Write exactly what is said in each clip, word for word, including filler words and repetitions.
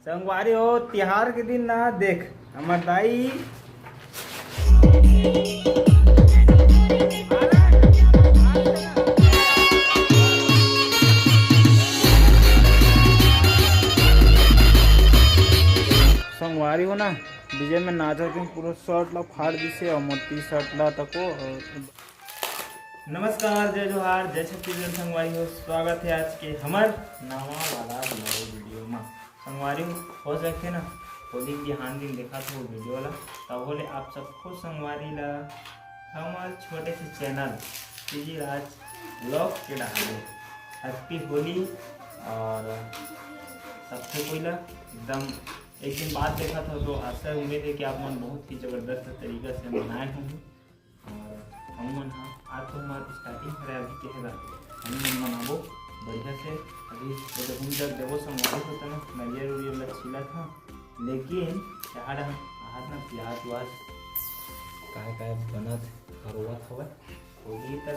संगवारी हो, तिहार के दिन ना देख, हमर दाई संगवारी हो ना, डीजे में नाचत हे, पूरा शर्ट ला फाड़ दिसे अउ मोर टी शर्ट ला तको। नमस्कार, जय जोहार, जय छत्तीसगढ़ संगवारी हो, स्वागत हे आज के हमर नवा वाला vlog video मा। संगवारी हो, हो सकथे ना, होली के बिहान दिन देखत हो video ला, तब होले आप सबको संगवारी ला हमर छोटे से channel टीजी राज vlog के डहान ले happy होली। अउ सबसे पहिला एकदम एक दिन बाद देखत हो, तो आशा उम्मीद हे कि आप मन बहुत ही जबरदस्त तरीका से मनाए होहू। अउ हम मन ह आज तो हमर starting हरे अभी के हे गा, हम मन मनाबो बढ़िया से। अभी वो जब हम जब देबो संगवारी हो, त ना नरियर उरियर ला छीलत हन, लेकिन यहाँ हम हाथ ना प्याज व्याज काय काय बनत हरोवत हवय, होही त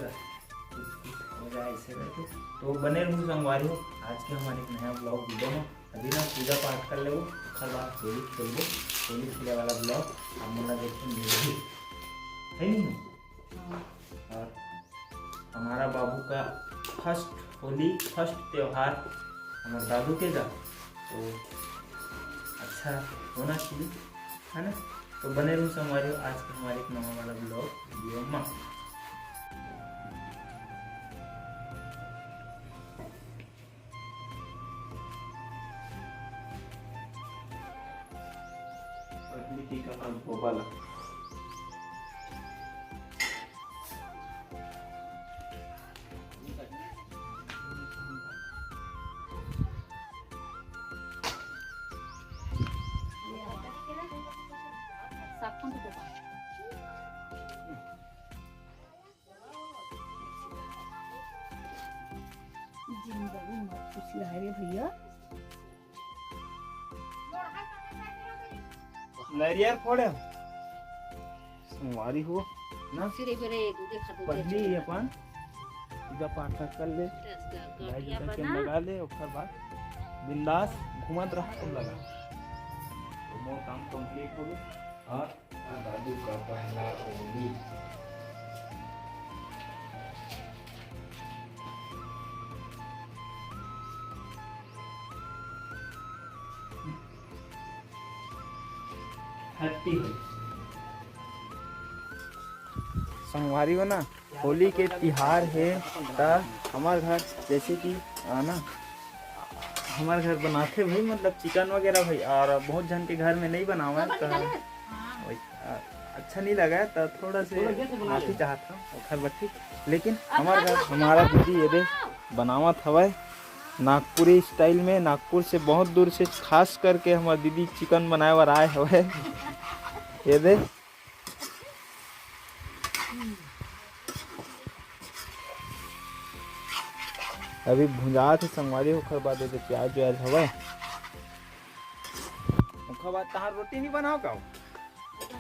कुछ कुछ हो जाए ऐसे करके। तो बने रहू संगवारी हो आज के हमर एक नया vlog video में। अभी ना पूजा पाठ कर लेबो, ओकर बाद होली खेलबो। होली खेले वाला vlog आप मन ला देखे मिलही, है नहीं? अउ हमर बाबू का first होली, first त्योहार हमर दादू के गा, तो अच्छा होना चाहिए, है ना? तो बने रहू संगवारी हो आज के हमर एक नवा वाला vlog video में। पत्नी की कसम को बाला। जिंदगी मत पूछ ले रे भैया। नरियर फोड़े संगवारी हो ना, सिरे बेरे दूधे खाते पहले ही अपन पूजा पाठ कर ले, गाय गढ़िया के बना। लगा ले, ओकर बाद बिंदास घूमत रहा, तब लगा। तो मोर काम complete हो गए। और दादू का पहला होली। Happy होली। संगवारी हो ना, होली के तिहार हे, त हमर घर जैसे कि, आ, ना, हमर घर बनाथे भाई, मतलब chicken वगैरह भाई, अउ बहुत झन के घर में नहीं बनावे, त वही, आ, अच्छा नहीं लगा, त थोड़ा से माफी चाहत हूँ ओखर बर, ठीक। लेकिन हमर घर, हमर दीदी ये दे बनावत हवय नागपुरी style में, नागपुर से बहुत दूर से खास करके हमर दीदी chicken बनाए बर आए हवय। ये दे अभी भुंजात हे संगवारी, ओखर बाद एदे प्याज व्याज हवय। ओखर बाद तहार रोटी नहीं बनाओ का? रोटी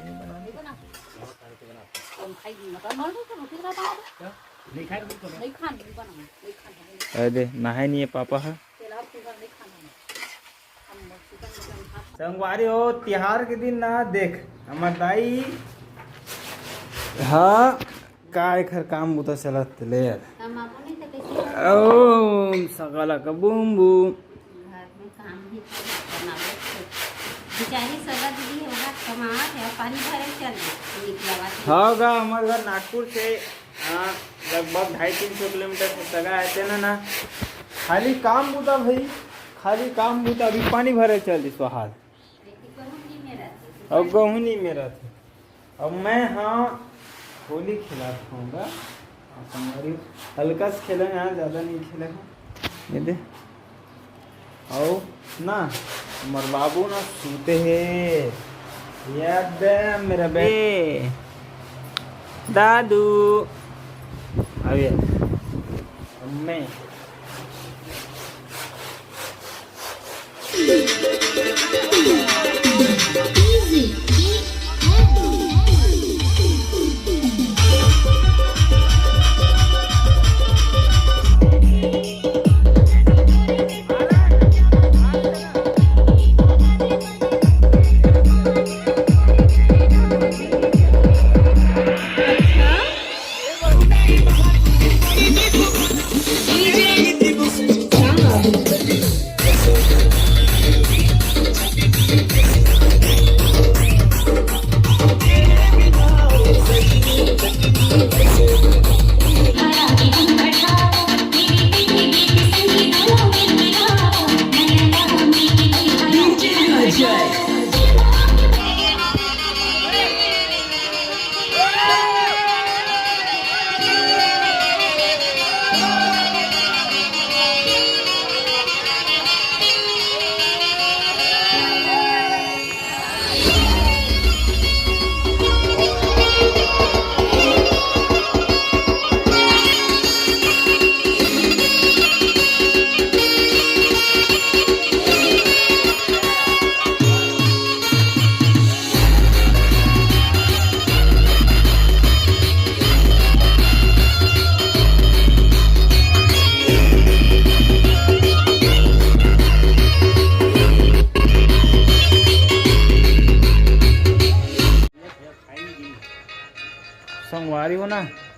नहीं बनाओ? नहीं बना। कौन खाई? मटन मार दो तो रोटी का बना दो। क्या? नहीं खाए तो नहीं खाना। नहीं खाना, नहीं बना, नहीं खाना, नहीं खाना। अरे, नहाए नहीं है पापा है। तेल आप पूरा नहीं खाना है। संगवारी हो, तिहार के दिन ना देख, हमर दाई, हाँ, का एखर काम बुता चलत ले यार। हम अपन नहीं तो कैसे ओ, सकला का बूम बूम। घर में काम भी करे, बनावे के। बेचारी सगा दीदी है, वहाँ कमावत है, पानी भरे चल गई, निकलवा के। हाँ गा, हमर घर नागपुर से हाँ, लगभग ढाई तीन सौ किलोमीटर से सगा हे तेन ना। खाली काम बुता भाई, खाली काम बुता। अभी पानी भरे चल दिस वहाद। अउ गहूँ नहीं मेरा थे। अब मैं हाँ होली खिलात हूँ गा। हाँ, संगवारी हल्का से खेले हैं, हाँ, ज़्यादा नहीं खेले हैं। ये दे। अउ ना, हमर बाबू ना सूते हे। याद है मेरा बे-, ए, दादू। अबे, अम्मे।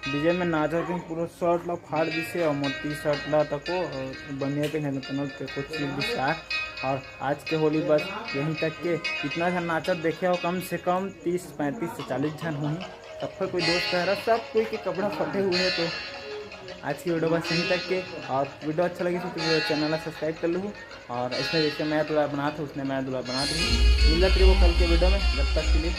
DJ में नाचत रहिन, पूरा शर्ट ला फाड़ दिसे और मोर टी शर्ट ला तको बनिया पहने तनो पे कुछ चीज दिसे। और आज के होली बस यहीं तक के, इतना झन नाचत देखे हो, कम से कम तीस पैंतीस से चालीस झन होही। सबका कोई दोस्त है, सब कोई के कपड़ा फटे हुए हैं। तो आज की वीडियो बस यहीं तक के, और वीडियो अच्छा लगी तो चैनल ला सब्सक्राइब कर लूँ, और ऐसे जैसे मैं दुल्हा बनात हूँ उसने मैं दुल्हा बना दूँ। मिलत रहिबो कल के वीडियो में, जब तक के लिए